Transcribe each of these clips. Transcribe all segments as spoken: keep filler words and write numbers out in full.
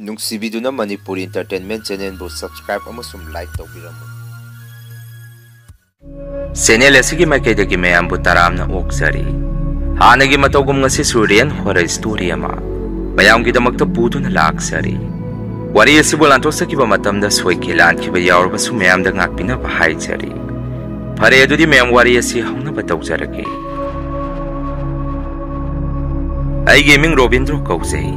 ꯅꯨꯡꯁꯤꯕꯤꯗꯨꯅ Manipur Entertainment Channelꯕꯨ subscribe ꯑꯃꯁꯨꯡ like ꯇꯧꯕꯤꯔꯝꯃꯨ꯫ Channel ꯑꯁꯤꯒꯤ ꯃꯥꯏꯀꯩꯗꯒꯤ ꯃꯌꯥꯝꯕꯨ ꯇꯔꯥꯝꯅ ꯑꯣꯛꯆꯔꯤ꯫ ꯍꯥꯟꯅꯒꯤ ꯃꯇꯧꯒꯨꯝ ꯉꯁꯤꯁꯨ real horror story ꯑꯃ ꯃꯌꯥꯝꯒꯤꯗꯃꯛꯇ ꯄꯨꯗꯨꯅ ꯂꯥꯛꯆꯔꯤ꯫ ꯋꯥꯔꯤ ꯑꯁꯤꯕꯨ ꯂꯥꯟꯊꯣꯛꯆꯈꯤꯕ ꯃꯇꯝꯗ ꯁꯣꯏꯈꯤ ꯂꯥꯟꯈꯤꯕ ꯌꯥꯎꯔꯕꯁꯨ ꯃꯌꯥꯝꯗ ꯉꯥꯛꯄꯤꯅꯕ ꯍꯥꯏꯖꯔꯤ꯫ ꯐꯔꯦ, ꯑꯗꯨꯗꯤ ꯃꯌꯥꯝ ꯋꯥꯔꯤ ꯑꯁꯤ ꯍꯧꯅꯕ ꯇꯧꯖꯔꯒꯦ꯫ ꯑꯩꯒꯤ ꯃꯤꯡ ꯔꯣꯕꯤꯟꯗ꯭ꯔꯣ ꯀꯧꯖꯩ꯫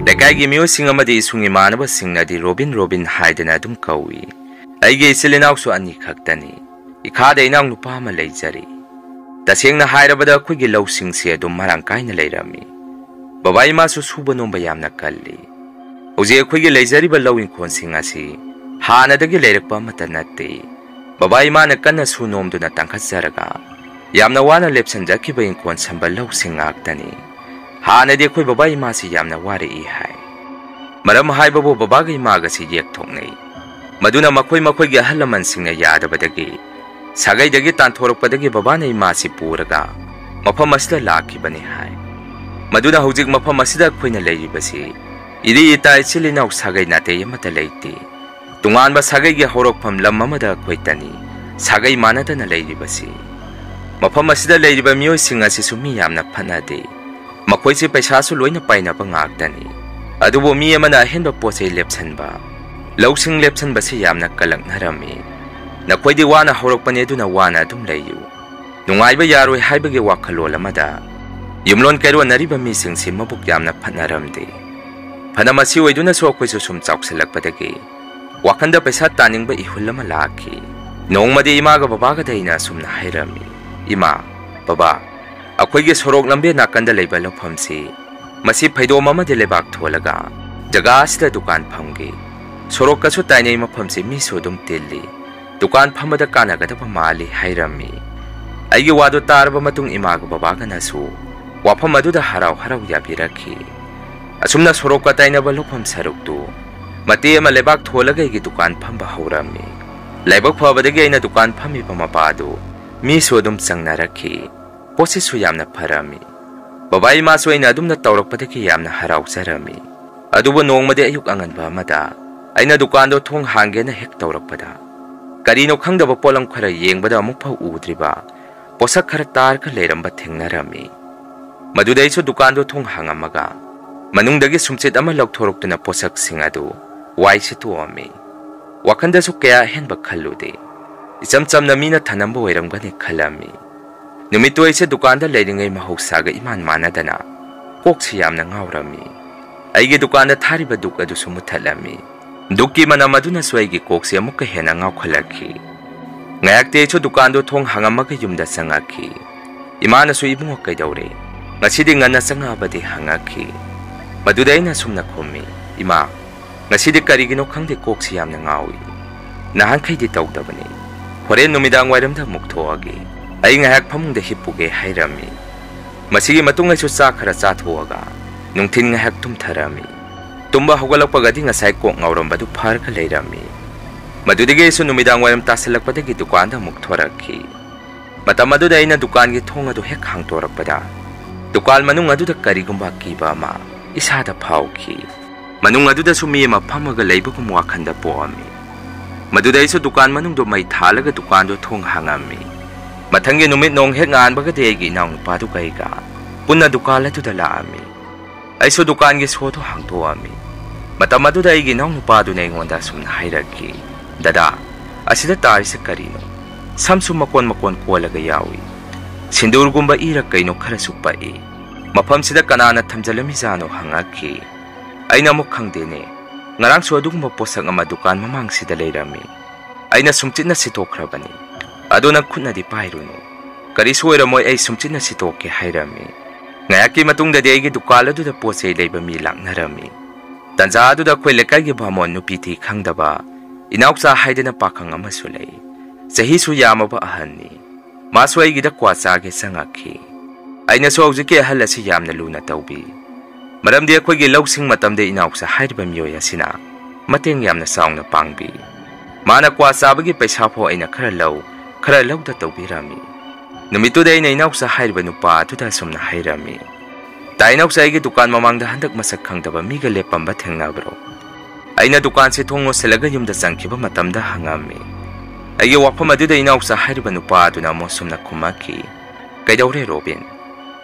ꯂꯩꯀꯥꯏꯒꯤ ꯃꯤꯑꯣꯏꯁꯤꯡ ꯑꯃꯗꯤ ꯏꯁꯨꯡ ꯏꯃꯥꯟꯅꯕꯁꯤꯡꯅꯗꯤ ꯔꯣꯕꯤꯟ ꯔꯣꯕꯤꯟ ꯍꯥꯏꯗꯅ ꯑꯗꯨꯝ ꯀꯧꯏ꯫ ꯑꯩꯒꯤ ꯏꯆꯤꯜ ꯏꯅꯥꯎꯁꯨ ꯑꯅꯤ ꯈꯛꯇꯅꯤ꯫ ꯏꯈꯥꯗ ꯏꯅꯥꯎ ꯅꯨꯄꯥ ꯑꯃ ꯂꯩꯖꯔꯤ꯫ ꯇꯁꯦꯡꯅ ꯍꯥꯏꯔꯕꯗ ꯑꯩꯈꯣꯏꯒꯤ ꯂꯧꯁꯤꯡꯁꯦ ꯑꯗꯨꯝ ꯃꯔꯥꯡ ꯀꯥꯏꯅ ꯂꯩꯔꯝꯃꯤ꯫ ꯕꯕꯥ ꯏꯃꯥꯁꯨ ꯁꯨꯕ ꯅꯣꯝꯕ ꯌꯥꯝꯅ ꯀꯜꯂꯤ꯫ ꯍꯧꯖꯤꯛ ꯑꯩꯈꯣꯏꯒꯤ ꯂꯩꯖꯔꯤꯕ ꯂꯧ ꯏꯪꯈꯣꯜꯁꯤꯡ ꯑꯁꯤ ꯍꯥꯟꯅꯗꯒꯤ ꯂꯩꯔꯛꯄ ꯑꯃꯠꯇ ꯅꯠꯇꯦ꯫ ꯕꯕꯥ ꯏꯃꯥꯅ ꯀꯟꯅ ꯁꯨ ꯅꯣꯝꯗꯨꯅ ꯇꯥꯡꯈꯠꯆꯔꯒ ꯌꯥꯝꯅ ꯋꯥꯅ ꯂꯦꯞꯁꯟꯖꯈꯤꯕ ꯏꯪꯈꯣꯜ ꯁꯝꯕ ꯂꯧꯁꯤꯡ ꯉꯥꯛꯇꯅꯤ꯫ ꯍꯥꯟꯅꯗꯤ ꯑꯩꯈꯣꯏ ꯕꯕꯥ ꯏꯃꯥꯁꯤ ꯌꯥꯝꯅ ꯋꯥꯔꯛꯏ ꯍꯥꯏ꯫ ꯃꯔꯝ ꯍꯥꯏꯕꯕꯨ ꯕꯕꯥꯒ ꯏꯃꯥꯒꯁꯤ ꯌꯦꯛ ꯊꯣꯛꯅꯩ꯫ ꯃꯗꯨꯅ ꯃꯈꯣꯏ ꯃꯈꯣꯏꯒꯤ ꯑꯍꯜ ꯂꯃꯟꯁꯤꯡꯅ ꯌꯥꯗꯕꯗꯒꯤ ꯁꯥꯒꯩꯗꯒꯤ ꯇꯥꯟꯊꯣꯔꯛꯄꯗꯒꯤ ꯕꯕꯥꯅ ꯏꯃꯥꯁꯤ ꯄꯨꯔꯒ ꯃꯐꯝ ꯑꯁꯤꯗ ꯂꯥꯛꯈꯤꯕꯅꯤ ꯍꯥꯏ꯫ ꯃꯗꯨꯅ ꯍꯧꯖꯤꯛ ꯃꯐꯝ ꯑꯁꯤꯗ ꯑꯩꯈꯣꯏꯅ ꯂꯩꯔꯤꯕꯁꯤ ꯏꯔꯤ ꯏꯇꯥ ꯏꯆꯤꯜ ꯏꯅꯥꯎ ꯁꯥꯒꯩ ꯅꯥꯇꯩ ꯑꯃꯠꯇ ꯂꯩꯇꯦ꯫ ꯇꯣꯉꯥꯟꯕ ꯁꯥꯒꯩꯒꯤ ꯍꯧꯔꯛꯐꯝ ꯂꯝ ꯑꯃꯗ ꯑꯩꯈꯣꯏꯇꯅꯤ ꯁꯥꯒꯩ ꯃꯥꯟꯅꯗꯅ ꯂꯩꯔꯤꯕꯁꯤ꯫ ꯃꯐꯝ ꯑꯁꯤꯗ ꯂꯩꯔꯤꯕ ꯃꯤꯑꯣꯏꯁꯤꯡ ꯑꯁꯤꯁꯨ ꯃꯤ ꯌꯥꯝꯅ ꯐꯠꯅꯗꯦ꯫ ꯃꯈꯣꯏꯁꯤ ꯄꯩꯁꯥꯁꯨ ꯂꯣꯏꯅ ꯄꯥꯏꯅꯕ ꯉꯥꯛꯇꯅꯤ꯫ ꯑꯗꯨꯕꯨ ꯃꯤ ꯑꯃꯅ ꯑꯍꯦꯟꯕ ꯄꯣꯠ ꯆꯩ ꯂꯦꯞꯁꯟꯕ, ꯂꯧꯁꯤꯡ ꯂꯦꯞꯁꯟꯕꯁꯤ ꯌꯥꯝꯅ ꯀꯜꯂꯛꯅꯔꯝꯃꯤ꯫ ꯅꯈꯣꯏꯗꯤ ꯋꯥꯅ ꯍꯧꯔꯛꯄꯅꯤ, ꯑꯗꯨꯅ ꯋꯥꯅ ꯑꯗꯨꯝ ꯂꯩꯌꯨ꯫ ꯅꯨꯡꯉꯥꯏꯕ ꯌꯥꯔꯣꯏ ꯍꯥꯏꯕꯒꯤ ꯋꯥꯈꯜꯂꯣꯟ ꯑꯃꯗ ꯌꯨꯝꯂꯣꯟ ꯀꯩꯔꯣꯟꯅꯔꯤꯕ ꯃꯤꯁꯤꯡꯁꯤ ꯃꯕꯨꯛ ꯌꯥꯝꯅ ꯐꯠꯅꯔꯝꯗꯦ꯫ ꯐꯅ ꯃꯁꯤ ꯑꯣꯏꯗꯨꯅꯁꯨ ꯑꯩꯈꯣꯏꯁꯨ ꯁꯨꯝ ꯆꯥꯎꯁꯤꯜꯂꯛꯄꯗꯒꯤ ꯋꯥꯈꯜꯗ ꯄꯩꯁꯥ ꯇꯥꯅꯤꯡꯕ ꯏꯍꯨꯜ ꯑꯃ ꯂꯥꯛꯈꯤ꯫ ꯅꯣꯡꯃꯗꯤ ꯏꯃꯥꯒ ꯕꯕꯥꯒꯗ ꯑꯩꯅ ꯑꯁꯨꯝꯅ ꯍꯥꯏꯔꯝꯃꯤ, "ꯏꯃꯥ, ꯕꯕꯥ, ꯑꯩꯈꯣꯏꯒꯤ ꯁꯣꯔꯣꯛ ꯂꯝꯕꯦꯟ ꯅꯥꯀꯟꯗ ꯂꯩꯕ ꯂꯧꯐꯝꯁꯤ ꯃꯁꯤ ꯐꯩꯗꯣꯝ ꯑꯃꯗꯤ ꯂꯩꯕꯥꯛ ꯊꯣꯜꯂꯒ ꯖꯒꯥ ꯑꯁꯤꯗ ꯗꯨꯀꯥꯟ ꯐꯝꯒꯦ꯫ ꯁꯣꯔꯣꯛꯀꯁꯨ ꯇꯥꯏꯅꯩ, ꯃꯐꯝꯁꯤ ꯃꯤꯁꯨ ꯑꯗꯨꯝ ꯇꯤꯜꯂꯤ꯫ ꯗꯨꯀꯥꯟ ꯐꯝꯕꯗ ꯀꯥꯟꯅꯒꯗꯕ ꯃꯥꯜꯂꯤ" ꯍꯥꯏꯔꯝꯃꯤ꯫ ꯑꯩꯒꯤ ꯋꯥꯗꯨ ꯇꯥꯔꯕ ꯃꯇꯨꯡ ꯏꯃꯥꯒ ꯕꯕꯥꯒꯅꯁꯨ ꯋꯥꯐꯝ ꯑꯗꯨꯗ ꯍꯔꯥꯎ ꯍꯔꯥꯎ ꯌꯥꯕꯤꯔꯛꯈꯤ꯫ ꯑꯁꯨꯝꯅ ꯁꯣꯔꯣꯛꯀ ꯇꯥꯏꯅꯕ ꯂꯧꯐꯝ ꯁꯔꯨꯛꯇꯨ ꯃꯇꯦꯛ ꯑꯃ ꯂꯩꯕꯥꯛ ꯊꯣꯜꯂꯒ ꯑꯩꯒꯤ ꯗꯨꯀꯥꯟ ꯐꯝꯕ ꯍꯧꯔꯝꯃꯤ꯫ ꯂꯥꯏꯕꯛ ꯐꯕꯗꯒꯤ ꯑꯩꯅ ꯗꯨꯀꯥꯟ ꯐꯝꯃꯤꯕ ꯃꯄꯥꯗꯨ ꯃꯤꯁꯨ ꯑꯗꯨꯝ ꯆꯪꯅꯔꯛꯈꯤ꯫ ꯄꯣꯠꯁꯤꯠꯁꯨ ꯌꯥꯝꯅ ꯐꯔꯝꯃꯤ꯫ ꯕꯕꯥ ꯏꯃꯥꯁꯨ ꯑꯩꯅ ꯑꯗꯨꯝꯅ ꯇꯧꯔꯛꯄꯗꯒꯤ ꯌꯥꯝꯅ ꯍꯔꯥꯎꯖꯔꯝꯃꯤ꯫ ꯑꯗꯨꯕꯨ ꯅꯣꯡꯃꯗꯤ ꯑꯌꯨꯛ ꯑꯉꯟꯕ ꯑꯃꯗ ꯑꯩꯅ ꯗꯨꯀꯥꯟꯗꯣ ꯊꯣꯡ ꯍꯥꯡꯒꯦꯅ ꯍꯦꯛ ꯇꯧꯔꯛꯄꯗ, ꯀꯔꯤꯅꯣ ꯈꯪꯗꯕ ꯄꯣꯠꯂꯝ ꯈꯔ ꯌꯦꯡꯕꯗ ꯑꯃꯨꯛꯐꯥꯎ ꯎꯗ꯭ꯔꯤꯕ ꯄꯣꯠꯁꯛ ꯈꯔ ꯇꯥꯔꯒ ꯂꯩꯔꯝꯕ ꯊꯦꯡꯅꯔꯝꯃꯤ꯫ ꯃꯗꯨꯗ ꯑꯩꯁꯨ ꯗꯨꯀꯥꯟꯗꯣ ꯊꯣꯡ ꯍꯥꯡꯉꯝꯃꯒ ꯃꯅꯨꯡꯗꯒꯤ ꯁꯨꯝꯆꯤꯠ ꯑꯃ ꯂꯧꯊꯣꯔꯛꯇꯨꯅ ꯄꯣꯠꯁꯛꯁꯤꯡ ꯑꯗꯨ ꯋꯥꯏ ꯁꯤꯠꯇꯣꯛꯑꯝꯃꯤ꯫ ꯋꯥꯈꯟꯗꯁꯨ ꯀꯌꯥ ꯑꯍꯦꯟꯕ ꯈꯜꯂꯨꯗꯦ꯫ ꯏꯆꯝ ꯆꯝꯅ ꯃꯤꯅ ꯊꯅꯝꯕ ꯑꯣꯏꯔꯝꯒꯅꯤ ꯈꯜꯂꯝꯃꯤ꯫ ꯅꯨꯃꯤꯠꯇꯨ ꯑꯩꯁꯦ ꯗꯨꯀꯥꯟꯗ ꯂꯩꯔꯤꯉꯩ ꯃꯍꯧꯁꯥꯒ ꯏꯃꯥꯟ ꯃꯥꯟꯅꯗꯅ ꯀꯣꯛꯁꯤ ꯌꯥꯝꯅ ꯉꯥꯎꯔꯝꯃꯤ꯫ ꯑꯩꯒꯤ ꯗꯨꯀꯥꯟꯗ ꯊꯥꯔꯤꯕ ꯗꯨꯛ ꯑꯗꯨꯁꯨ ꯃꯨꯠꯊꯠꯂꯝꯃꯤ꯫ ꯗꯨꯛꯀꯤ ꯃꯅꯝ ꯑꯗꯨꯅꯁꯨ ꯑꯩꯒꯤ ꯀꯣꯛꯁꯤ ꯑꯃꯨꯛꯀ ꯍꯦꯟꯅ ꯉꯥꯎꯈꯠꯂꯛꯈꯤ꯫ ꯉꯥꯏꯍꯥꯛꯇꯤ ꯑꯩꯁꯨ ꯗꯨꯀꯥꯟꯗꯣ ꯊꯣꯡ ꯍꯥꯡꯉꯝꯃꯒ ꯌꯨꯝꯗ ꯆꯪꯉꯛꯈꯤ꯫ ꯏꯃꯥꯅꯁꯨ "ꯏꯕꯨꯡꯉꯣ, ꯀꯩꯗꯧꯔꯦ? ꯉꯁꯤꯗꯤ ꯉꯟꯅ ꯆꯪꯉꯛꯑꯕꯗꯤ?" ꯍꯪꯉꯛꯈꯤ꯫ ꯃꯗꯨꯗ ꯑꯩꯅ ꯁꯨꯝꯅ ꯈꯨꯝꯃꯤ, "ꯏꯃꯥ, ꯉꯁꯤꯗꯤ ꯀꯔꯤꯒꯤꯅꯣ ꯈꯪꯗꯦ, ꯀꯣꯛꯁꯤ ꯌꯥꯝꯅ ꯉꯥꯎꯏ꯫ ꯅꯍꯥꯟꯈꯩꯗꯤ ꯇꯧꯗꯕꯅꯤ꯫ ꯍꯣꯔꯦꯟ ꯅꯨꯃꯤꯗꯥꯡ ꯋꯥꯏꯔꯝꯗ ꯑꯃꯨꯛ ꯊꯣꯛꯑꯒꯦ꯫ ꯑꯩ ꯉꯥꯏꯍꯥꯛ ꯐꯃꯨꯡꯗ ꯍꯤꯞꯄꯨꯒꯦ" ꯍꯥꯏꯔꯝꯃꯤ꯫ ꯃꯁꯤꯒꯤ ꯃꯇꯨꯡ ꯑꯩꯁꯨ ꯆꯥꯛ ꯈꯔ ꯆꯥꯊꯣꯛꯑꯒ ꯅꯨꯡꯊꯤꯜ ꯉꯥꯏꯍꯥꯛ ꯇꯨꯝꯊꯔꯝꯃꯤ꯫ ꯇꯨꯝꯕ ꯍꯧꯒꯠꯂꯛꯄꯒꯗꯤ ꯉꯁꯥꯏ ꯀꯣꯛ ꯉꯥꯎꯔꯝꯕꯗꯨ ꯐꯔꯒ ꯂꯩꯔꯝꯃꯤ꯫ ꯃꯗꯨꯗꯒꯤ ꯑꯩꯁꯨ ꯅꯨꯃꯤꯗꯥꯡ ꯋꯥꯏꯔꯝ ꯇꯥꯁꯤꯜꯂꯛꯄꯗꯒꯤ ꯗꯨꯀꯥꯟꯗ ꯑꯃꯨꯛ ꯊꯣꯔꯛꯈꯤ꯫ ꯃꯇꯝ ꯑꯗꯨꯗ ꯑꯩꯅ ꯗꯨꯀꯥꯟꯒꯤ ꯊꯣꯡ ꯑꯗꯨ ꯍꯦꯛ ꯍꯥꯡꯗꯣꯔꯛꯄꯗ, ꯗꯨꯀꯥꯟ ꯃꯅꯨꯡ ꯑꯗꯨꯗ ꯀꯔꯤꯒꯨꯝꯕ ꯑꯀꯤꯕ ꯑꯃ ꯏꯁꯥꯗ ꯐꯥꯎꯈꯤ꯫ ꯃꯅꯨꯡ ꯑꯗꯨꯗꯁꯨ ꯃꯤ ꯑꯃ ꯐꯝꯃꯒ ꯂꯩꯕꯒꯨꯝ ꯋꯥꯈꯟꯗ ꯄꯣꯛꯑꯝꯃꯤ꯫ ꯃꯗꯨꯗ ꯑꯩꯁꯨ ꯗꯨꯀꯥꯟ ꯃꯅꯨꯡꯗꯣ ꯃꯩ ꯊꯥꯜꯂꯒ ꯗꯨꯀꯥꯟꯗꯣ ꯊꯣꯡ ꯍꯥꯡꯉꯝꯃꯤ꯫ ꯃꯊꯪꯒꯤ ꯅꯨꯃꯤꯠ ꯅꯣꯡ ꯍꯦꯛ ꯉꯥꯟꯕꯒꯗꯤ ꯑꯩꯒꯤ ꯏꯅꯥꯎꯅꯨꯄꯥꯗꯨꯒ ꯑꯩꯒ ꯄꯨꯟꯅ ꯗꯨꯀꯥꯟ ꯑꯗꯨꯗ ꯂꯥꯛꯑꯝꯃꯤ꯫ ꯑꯩꯁꯨ ꯗꯨꯀꯥꯟꯒꯤ ꯁꯣꯗꯨ ꯍꯥꯡꯗꯣꯛꯑꯝꯃꯤ꯫ ꯃꯇꯝ ꯑꯗꯨꯗ ꯑꯩꯒꯤ ꯏꯅꯥꯎꯅꯨꯄꯥꯗꯨꯅ ꯑꯩꯉꯣꯟꯗ ꯑꯁꯨꯝꯅ ꯍꯥꯏꯔꯛꯈꯤ, "ꯗꯗꯥ, ꯑꯁꯤꯗ ꯇꯥꯔꯤꯁꯦ ꯀꯔꯤꯅꯣ? ꯁꯝꯁꯨ ꯃꯀꯣꯟ ꯃꯀꯣꯟ ꯀꯣꯜꯂꯒ ꯌꯥꯎꯏ꯫ ꯁꯤꯟꯗꯨꯔꯒꯨꯝꯕ ꯏꯔ ꯀꯩꯅꯣ ꯈꯔꯁꯨ ꯄꯛꯏ꯫ ꯃꯐꯝꯁꯤꯗ ꯀꯅꯥꯅ ꯊꯝꯖꯜꯂꯝꯃꯤꯖꯥꯠꯅꯣ?" ꯍꯪꯉꯛꯈꯤ꯫ ꯑꯩꯅ ꯑꯃꯨꯛ, "ꯈꯪꯗꯦꯅꯦ, ꯉꯔꯥꯡꯁꯨ ꯑꯗꯨꯒꯨꯝꯕ ꯄꯣꯠꯁꯛ ꯑꯃ ꯗꯨꯀꯥꯟ ꯃꯃꯥꯡꯁꯤꯗ ꯂꯩꯔꯝꯃꯤ꯫ ꯑꯩꯅ ꯁꯨꯝꯆꯤꯠꯅ ꯁꯤꯠꯇꯣꯛꯈ꯭ꯔꯕꯅꯤ꯫ ꯑꯗꯣ ꯅꯪ ꯈꯨꯠꯅꯗꯤ ꯄꯥꯏꯔꯨꯅꯨ꯫ ꯀꯔꯤꯁꯨ ꯑꯣꯏꯔꯝꯃꯣꯏ, ꯑꯩ ꯁꯨꯝꯆꯤꯠꯅ ꯁꯤꯠꯇꯣꯛꯀꯦ" ꯍꯥꯏꯔꯝꯃꯤ꯫ ꯉꯥꯏꯍꯥꯛꯀꯤ ꯃꯇꯨꯡꯗꯗꯤ ꯑꯩꯒꯤ ꯗꯨꯀꯥꯟ ꯑꯗꯨꯗ ꯄꯣꯠ ꯆꯩ ꯂꯩꯕ ꯃꯤ ꯂꯥꯛꯅꯔꯝꯃꯤ꯫ ꯇꯟꯖꯥ ꯑꯗꯨꯗ ꯑꯩꯈꯣꯏ ꯂꯩꯀꯥꯏꯒꯤ ꯕꯥꯃꯣꯟ ꯅꯨꯄꯤ ꯊꯤ ꯈꯪꯗꯕ ꯏꯅꯥꯎꯆꯥ ꯍꯥꯏꯗꯅ ꯄꯥꯈꯪ ꯑꯃꯁꯨ ꯂꯩ꯫ ꯆꯍꯤꯁꯨ ꯌꯥꯝꯃꯕ ꯑꯍꯟꯅꯤ꯫ ꯃꯥꯁꯨ ꯑꯩꯒꯤꯗ ꯀ꯭ꯋꯥ ꯆꯥꯒꯦ ꯆꯪꯉꯛꯈꯤ꯫ ꯑꯩꯅꯁꯨ ꯍꯧꯖꯤꯛꯀꯤ ꯑꯍꯜ ꯑꯁꯤ ꯌꯥꯝꯅ ꯂꯨꯅ ꯇꯧꯕꯤ꯫ ꯃꯔꯝꯗꯤ ꯑꯩꯈꯣꯏꯒꯤ ꯂꯧꯁꯤꯡ ꯃꯇꯝꯗ ꯏꯅꯥꯎꯆꯥ ꯍꯥꯏꯔꯤꯕ ꯃꯤꯑꯣꯏ ꯑꯁꯤꯅ ꯃꯇꯦꯡ ꯌꯥꯝꯅ ꯆꯥꯎꯅ ꯄꯥꯡꯕꯤ꯫ ꯃꯥꯅ ꯀ꯭ꯋꯥ ꯆꯥꯕꯒꯤ ꯄꯩꯁꯥ ꯐꯥꯎ ꯑꯩꯅ ꯈꯔ ꯂꯧ, ꯈꯔ ꯂꯧꯗ ꯇꯧꯕꯤꯔꯝꯃꯤ꯫ ꯅꯨꯃꯤꯠꯇꯨꯗ ꯑꯩꯅ ꯏꯅꯥꯎꯆꯥ ꯍꯥꯏꯔꯤꯕ ꯅꯨꯄꯥ ꯑꯗꯨꯗ ꯑꯁꯨꯝꯅ ꯍꯥꯏꯔꯝꯃꯤ, "ꯇꯥ ꯏꯅꯥꯎꯆꯥ, ꯑꯩꯒꯤ ꯗꯨꯀꯥꯟ ꯃꯃꯥꯡꯗ ꯍꯟꯗꯛ ꯃꯁꯛ ꯈꯪꯗꯕ ꯃꯤꯒ ꯂꯦꯞꯄꯝꯕ ꯊꯦꯡꯅꯕ꯭ꯔꯣ?" ꯑꯩꯅ ꯗꯨꯀꯥꯟꯁꯦ ꯊꯣꯡ ꯂꯣꯟꯁꯤꯜꯂꯒ ꯌꯨꯝꯗ ꯆꯪꯈꯤꯕ ꯃꯇꯝꯗ ꯍꯪꯉꯝꯃꯤ꯫ ꯑꯩꯒꯤ ꯋꯥꯐꯝ ꯑꯗꯨꯗ ꯏꯅꯥꯎꯆꯥ ꯍꯥꯏꯔꯤꯕ ꯅꯨꯄꯥ ꯑꯗꯨꯅ ꯑꯃꯨꯛ ꯁꯨꯝꯅ ꯈꯨꯝꯃꯛꯈꯤ, "ꯀꯩꯗꯧꯔꯦ ꯔꯣꯕꯤꯟ?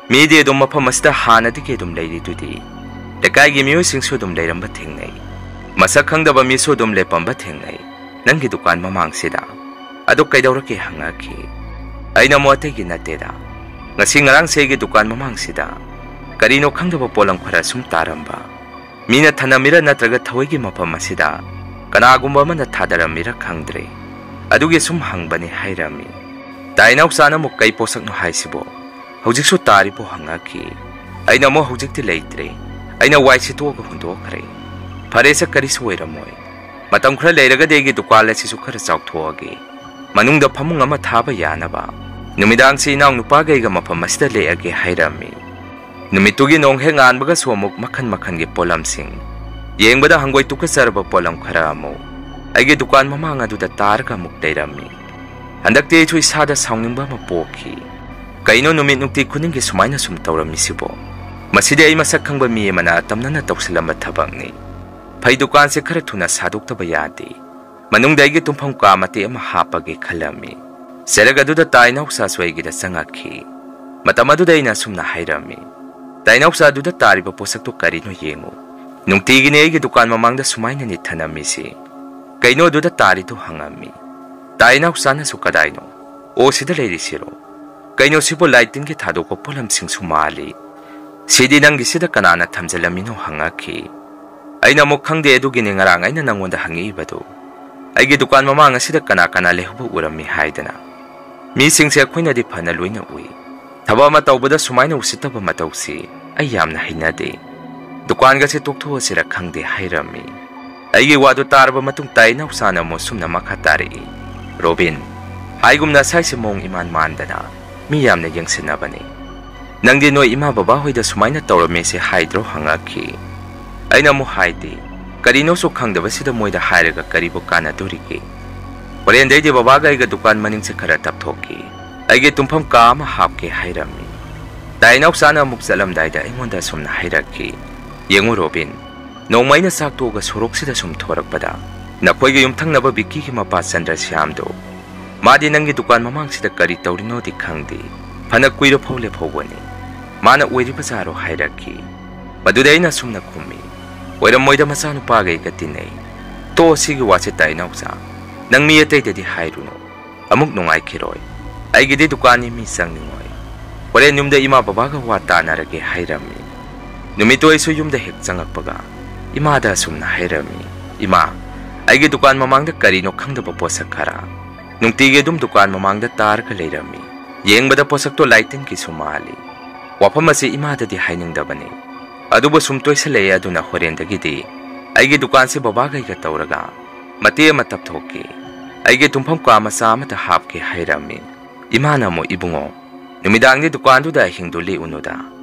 ꯃꯤꯗꯤ ꯑꯗꯨꯝ ꯃꯐꯝ ꯑꯁꯤꯗ ꯍꯥꯟꯅꯗꯒꯤ ꯑꯗꯨꯝ ꯂꯩꯔꯤꯗꯨꯗꯤ꯫ ꯂꯩꯀꯥꯏꯒꯤ ꯃꯤꯑꯣꯏꯁꯤꯡꯁꯨ ꯑꯗꯨꯝ ꯂꯩꯔꯝꯕ ꯊꯦꯡꯅꯩ꯫ ꯃꯁꯛ ꯈꯪꯗꯕ ꯃꯤꯁꯨ ꯑꯗꯨꯝ ꯂꯦꯞꯄꯝꯕ ꯊꯦꯡꯅꯩ ꯅꯪꯒꯤ ꯗꯨꯀꯥꯟ ꯃꯃꯥꯡꯁꯤꯗ꯫ ꯑꯗꯣ ꯀꯩꯗꯧꯔꯒꯦ?" ꯍꯪꯉꯛꯈꯤ꯫ ꯑꯩꯅ ꯑꯃꯨꯛ, "ꯑꯇꯩꯒꯤ ꯅꯠꯇꯦꯗ꯫ ꯉꯁꯤ ꯉꯔꯥꯡꯁꯦ ꯑꯩꯒꯤ ꯗꯨꯀꯥꯟ ꯃꯃꯥꯡꯁꯤꯗ ꯀꯔꯤꯅꯣ ꯈꯪꯗꯕ ꯄꯣꯠꯂꯝ ꯈꯔ ꯁꯨꯝ ꯇꯥꯔꯝꯕ꯫ ꯃꯤꯅ ꯊꯅꯝꯃꯤꯔ ꯅꯠꯇ꯭ꯔꯒ ꯊꯑꯣꯏꯒꯤ ꯃꯐꯝ ꯑꯁꯤꯗ ꯀꯅꯥꯒꯨꯝꯕ ꯑꯃꯅ ꯊꯥꯗꯔꯝꯃꯤꯔ ꯈꯪꯗ꯭ꯔꯦ꯫ ꯑꯗꯨꯒꯤ ꯁꯨꯝ ꯍꯪꯕꯅꯤ" ꯍꯥꯏꯔꯝꯃꯤ꯫ ꯇꯥ ꯏꯅꯥꯎꯆꯥꯅ ꯑꯃꯨꯛ, "ꯀꯩ ꯄꯣꯠꯁꯛꯅꯣ ꯍꯥꯏꯁꯤꯕꯣ? ꯍꯧꯖꯤꯛꯁꯨ ꯇꯥꯔꯤꯕꯣ?" ꯍꯪꯉꯛꯈꯤ꯫ ꯑꯩꯅ ꯑꯃꯨꯛ, "ꯍꯧꯖꯤꯛꯇꯤ ꯂꯩꯇ꯭ꯔꯦ꯫ ꯑꯩꯅ ꯋꯥꯏ ꯁꯤꯠꯇꯣꯛꯑꯒ ꯍꯨꯟꯗꯣꯛꯈ꯭ꯔꯦ꯫ ꯐꯔꯦꯁꯦ, ꯀꯔꯤꯁꯨ ꯑꯣꯏꯔꯝꯃꯣꯏ꯫ ꯃꯇꯝ ꯈꯔ ꯂꯩꯔꯒꯗꯤ ꯑꯩꯒꯤ ꯗꯨꯀꯥꯟ ꯑꯁꯤꯁꯨ ꯈꯔ ꯆꯥꯎꯊꯣꯛꯑꯒꯦ꯫ ꯃꯅꯨꯡꯗ ꯐꯃꯨꯡ ꯑꯃ ꯊꯥꯕ ꯌꯥꯅꯕ꯫ ꯅꯨꯃꯤꯗꯥꯡꯁꯤ ꯏꯅꯥꯎ ꯅꯨꯄꯥꯒ ꯑꯩꯒ ꯃꯐꯝ ꯑꯁꯤꯗ ꯂꯦꯛꯑꯒꯦ" ꯍꯥꯏꯔꯝꯃꯤ꯫ ꯅꯨꯃꯤꯠꯇꯨꯒꯤ ꯅꯣꯡ ꯍꯦꯛ ꯉꯥꯟꯕꯒꯁꯨ ꯑꯃꯨꯛ ꯃꯈꯟ ꯃꯈꯟꯒꯤ ꯄꯣꯠꯂꯝꯁꯤꯡ, ꯌꯦꯡꯕꯗ ꯍꯪꯒꯣꯏ ꯇꯨꯀꯠꯆꯔꯕ ꯄꯣꯠꯂꯝ ꯈꯔ ꯑꯃꯨꯛ ꯑꯩꯒꯤ ꯗꯨꯀꯥꯟ ꯃꯃꯥꯡ ꯑꯗꯨꯗ ꯇꯥꯔꯒ ꯑꯃꯨꯛ ꯂꯩꯔꯝꯃꯤ꯫ ꯍꯟꯗꯛꯇꯤ ꯑꯩꯁꯨ ꯏꯁꯥꯗ ꯁꯥꯎꯅꯤꯡꯕ ꯑꯃ ꯄꯣꯛꯈꯤ꯫ ꯀꯩꯅꯣ ꯅꯨꯃꯤꯠ ꯅꯨꯡꯇꯤ ꯈꯨꯗꯤꯡꯒꯤ ꯁꯨꯃꯥꯏꯅ ꯁꯨꯝ ꯇꯧꯔꯝꯃꯤꯁꯤꯕꯣ? ꯃꯁꯤꯗꯤ ꯑꯩ ꯃꯁꯛ ꯈꯪꯕ ꯃꯤ ꯑꯃꯅ ꯑꯇꯝꯅꯅ ꯇꯧꯁꯤꯜꯂꯝꯕ ꯊꯕꯛꯅꯤ꯫ ꯐꯩ, ꯗꯨꯀꯥꯟꯁꯦ ꯈꯔ ꯊꯨꯅ ꯁꯥꯗꯣꯛꯇꯕ ꯌꯥꯗꯦ꯫ ꯃꯅꯨꯡꯗ ꯑꯩꯒꯤ ꯇꯨꯝꯐꯝ ꯀꯥ ꯃꯇꯦꯛ ꯑꯃ ꯍꯥꯞꯄꯒꯦ ꯈꯜꯂꯝꯃꯤ꯫ ꯆꯦꯔꯛ ꯑꯗꯨꯗ ꯇꯥ ꯏꯅꯥꯎꯆꯥꯁꯨ ꯑꯩꯒꯤꯗ ꯆꯪꯉꯛꯈꯤ꯫ ꯃꯇꯝ ꯑꯗꯨꯗ ꯑꯩꯅ ꯑꯁꯨꯝꯅ ꯍꯥꯏꯔꯝꯃꯤ, "ꯇꯥ ꯏꯅꯥꯎꯆꯥ, ꯑꯗꯨꯗ ꯇꯥꯔꯤꯕ ꯄꯣꯠꯁꯛꯇꯨ ꯀꯔꯤꯅꯣ ꯌꯦꯡꯉꯨ꯫ ꯅꯨꯡꯇꯤꯒꯤꯅꯤ ꯑꯩꯒꯤ ꯗꯨꯀꯥꯟ ꯃꯃꯥꯡꯗ ꯁꯨꯃꯥꯏꯅꯅꯤ ꯊꯅꯝꯃꯤꯁꯤ꯫ ꯀꯩꯅꯣ ꯑꯗꯨꯗ ꯇꯥꯔꯤꯗꯨ?" ꯍꯪꯉꯝꯃꯤ꯫ ꯇꯥ ꯏꯅꯥꯎꯆꯥꯅꯁꯨ, "ꯀꯗꯥꯏꯅꯣ?" "ꯑꯣ, ꯁꯤꯗ ꯂꯩꯔꯤꯁꯤꯔꯣ? ꯀꯩꯅꯣ ꯁꯤꯕꯨ ꯂꯥꯏ ꯇꯤꯟꯒꯤ ꯊꯥꯗꯣꯛꯄ ꯄꯣꯠꯂꯝꯁꯤꯡꯁꯨ ꯃꯥꯜꯂꯤ꯫ ꯁꯤꯗꯤ ꯅꯪꯒꯤꯁꯤꯗ ꯀꯅꯥꯅ ꯊꯝꯖꯤꯜꯂꯝꯃꯤꯅꯣ?" ꯍꯪꯉꯛꯈꯤ꯫ ꯑꯩꯅ ꯑꯃꯨꯛ, "ꯈꯪꯗꯦ, ꯑꯗꯨꯒꯤꯅꯤ ꯉꯔꯥꯡ ꯑꯩꯅ ꯅꯪꯉꯣꯟꯗ ꯍꯪꯉꯛꯏꯕꯗꯨ꯫ ꯑꯩꯒꯤ ꯗꯨꯀꯥꯟ ꯃꯃꯥꯡ ꯑꯁꯤꯗ ꯀꯅꯥ ꯀꯅꯥ ꯂꯩꯍꯧꯕ ꯎꯔꯝꯃꯤ ꯍꯥꯏꯗꯅ꯫ ꯃꯤꯁꯤꯡꯁꯦ ꯑꯩꯈꯣꯏꯅꯗꯤ ꯐꯅ ꯂꯣꯏꯅ ꯎꯏ꯫ ꯊꯕꯛ ꯑꯃ ꯇꯧꯕꯗ ꯁꯨꯃꯥꯏꯅ ꯎꯁꯤꯠꯇꯕ ꯃꯇꯧꯁꯤ ꯑꯩ ꯌꯥꯝꯅ ꯍꯩꯅꯗꯦ꯫ ꯗꯨꯀꯥꯟꯒꯁꯦ ꯇꯣꯛꯊꯣꯛꯑꯁꯤꯔ ꯈꯪꯗꯦ" ꯍꯥꯏꯔꯝꯃꯤ꯫ ꯑꯩꯒꯤ ꯋꯥꯗꯨ ꯇꯥꯔꯕ ꯃꯇꯨꯡ ꯇꯥ ꯏꯅꯥꯎꯆꯥꯅ ꯑꯃꯨꯛ ꯁꯨꯝꯅ ꯃꯈꯥ ꯇꯥꯔꯛꯏ, "ꯔꯣꯕꯤꯟ, ꯍꯥꯏꯒꯨꯝꯅ ꯁꯥꯏꯁꯦ ꯃꯑꯣꯡ ꯏꯃꯥꯟ ꯃꯥꯟꯗꯅ ꯃꯤ ꯌꯥꯝꯅ ꯌꯦꯡꯁꯤꯟꯅꯕꯅꯤ꯫ ꯅꯪꯗꯤ ꯅꯣꯏ ꯏꯃꯥ ꯕꯕꯥ ꯍꯣꯏꯗ ꯁꯨꯃꯥꯏꯅ ꯇꯧꯔꯝꯃꯦꯁꯦ ꯍꯥꯏꯗ꯭ꯔꯣ?" ꯍꯪꯉꯛꯈꯤ꯫ ꯑꯩꯅ ꯑꯃꯨꯛ ꯍꯥꯏꯗꯦ꯫ ꯀꯔꯤꯅꯣꯁꯨ ꯈꯪꯗꯕꯁꯤꯗ ꯃꯣꯏꯗ ꯍꯥꯏꯔꯒ ꯀꯔꯤꯕꯨ ꯀꯥꯟꯅꯗꯣꯔꯤꯒꯦ? ꯍꯣꯔꯦꯟꯗꯩꯗꯤ ꯕꯕꯥꯒ ꯑꯩꯒ ꯗꯨꯀꯥꯟ ꯃꯅꯤꯡꯁꯦ ꯈꯔ ꯇꯞꯊꯣꯛꯀꯦ꯫ ꯑꯩꯒꯤ ꯇꯨꯝꯐꯝ ꯀꯥ ꯑꯃ ꯍꯥꯞꯀꯦ ꯍꯥꯏꯔꯝꯃꯤ꯫ ꯇꯥꯏ ꯏꯅꯥꯎꯆꯥꯅ ꯑꯃꯨꯛ ꯆꯠꯂꯝꯗꯥꯏꯗ ꯑꯩꯉꯣꯟꯗ ꯑꯁꯨꯝꯅ ꯍꯥꯏꯔꯛꯈꯤ, "ꯌꯦꯡꯉꯨ ꯔꯣꯕꯤꯟ, ꯅꯣꯡꯃ ꯑꯩꯅ ꯆꯥꯛ ꯇꯣꯛꯑꯒ ꯁꯣꯔꯣꯛꯁꯤꯗ ꯁꯨꯝ ꯊꯣꯔꯛꯄꯗ ꯅꯈꯣꯏꯒꯤ ꯌꯨꯝꯊꯪꯅꯕ ꯕꯤꯛꯀꯤꯒꯤ ꯃꯄꯥ ꯆꯟꯗ꯭ꯔꯁ꯭ꯌꯥꯝꯗꯣ, ꯃꯥꯗꯤ ꯅꯪꯒꯤ ꯗꯨꯀꯥꯟ ꯃꯃꯥꯡꯁꯤꯗ ꯀꯔꯤ ꯇꯧꯔꯤꯅꯣꯗꯤ ꯈꯪꯗꯦ, ꯐꯅ ꯀꯨꯏꯔꯐꯥꯎ ꯂꯦꯞꯍꯧꯕꯅꯤ꯫ ꯃꯥꯅ ꯑꯣꯏꯔꯤꯕꯖꯥꯔꯣ?" ꯍꯥꯏꯔꯛꯈꯤ꯫ ꯃꯗꯨꯗ ꯑꯩꯅ ꯑꯁꯨꯝꯅ ꯈꯨꯝꯃꯤ, "ꯑꯣꯏꯔꯝꯃꯣꯏꯗ, ꯃꯆꯥꯅꯨꯄꯥꯒ ꯑꯩꯒ ꯇꯤꯟꯅꯩ꯫ ꯇꯣꯛꯑꯣ ꯁꯤꯒꯤ ꯋꯥꯁꯦ ꯇꯥꯏ ꯏꯅꯥꯎꯆꯥ, ꯅꯪ ꯃꯤ ꯑꯇꯩꯗꯗꯤ ꯍꯥꯏꯔꯨꯅꯨ꯫ ꯑꯃꯨꯛ ꯅꯨꯡꯉꯥꯏꯈꯤꯔꯣꯏ꯫ ꯑꯩꯒꯤꯗꯤ ꯗꯨꯀꯥꯟꯅꯤ, ꯃꯤ ꯆꯪꯅꯤꯡꯉꯣꯏ꯫ ꯍꯣꯔꯦꯟ ꯌꯨꯝꯗ ꯏꯃꯥ ꯕꯕꯥꯒ ꯋꯥ ꯇꯥꯅꯔꯒꯦ" ꯍꯥꯏꯔꯝꯃꯤ꯫ ꯅꯨꯃꯤꯠꯇꯨ ꯑꯩꯁꯨ ꯌꯨꯝꯗ ꯍꯦꯛ ꯆꯪꯉꯛꯄꯒ ꯏꯃꯥꯗ ꯑꯁꯨꯝꯅ ꯍꯥꯏꯔꯝꯃꯤ, "ꯏꯃꯥ, ꯑꯩꯒꯤ ꯗꯨꯀꯥꯟ ꯃꯃꯥꯡꯗ ꯀꯔꯤꯅꯣ ꯈꯪꯗꯕ ꯄꯣꯠꯁꯛ ꯈꯔ ꯅꯨꯡꯇꯤꯒꯤ ꯑꯗꯨꯝ ꯗꯨꯀꯥꯟ ꯃꯃꯥꯡꯗ ꯇꯥꯔꯒ ꯂꯩꯔꯝꯃꯤ꯫ ꯌꯦꯡꯕꯗ ꯄꯣꯠꯁꯛꯇꯣ ꯂꯥꯏꯇꯤꯟꯒꯤꯁꯨ ꯃꯥꯜꯂꯤ꯫ ꯋꯥꯐꯝ ꯑꯁꯤ ꯏꯃꯥꯗꯗꯤ ꯍꯥꯏꯅꯤꯡꯗꯕꯅꯤ, ꯑꯗꯨꯕꯨ ꯁꯨꯝ ꯇꯣꯏꯁꯜꯂꯛꯑꯦ, ꯑꯗꯨꯅ ꯍꯣꯔꯦꯟꯗꯒꯤꯗꯤ ꯑꯩꯒꯤ ꯗꯨꯀꯥꯟꯁꯤ ꯕꯕꯥꯒꯩꯒ ꯇꯧꯔꯒ ꯃꯇꯦꯛ ꯑꯃ ꯇꯞꯊꯣꯛꯀꯦ, ꯑꯩꯒꯤ ꯇꯨꯝꯐꯝ ꯀꯥ ꯃꯆꯥ ꯑꯃꯗ ꯍꯥꯞꯀꯦ" ꯍꯥꯏꯔꯝꯃꯤ꯫ ꯏꯃꯥꯅ ꯑꯃꯨꯛ, "ꯏꯕꯨꯡꯉꯣ, ꯅꯨꯃꯤꯗꯥꯡꯗꯤ ꯗꯨꯀꯥꯟꯗꯨꯗ ꯑꯍꯤꯡꯗꯨ ꯂꯦꯛꯎꯅꯨꯗ꯫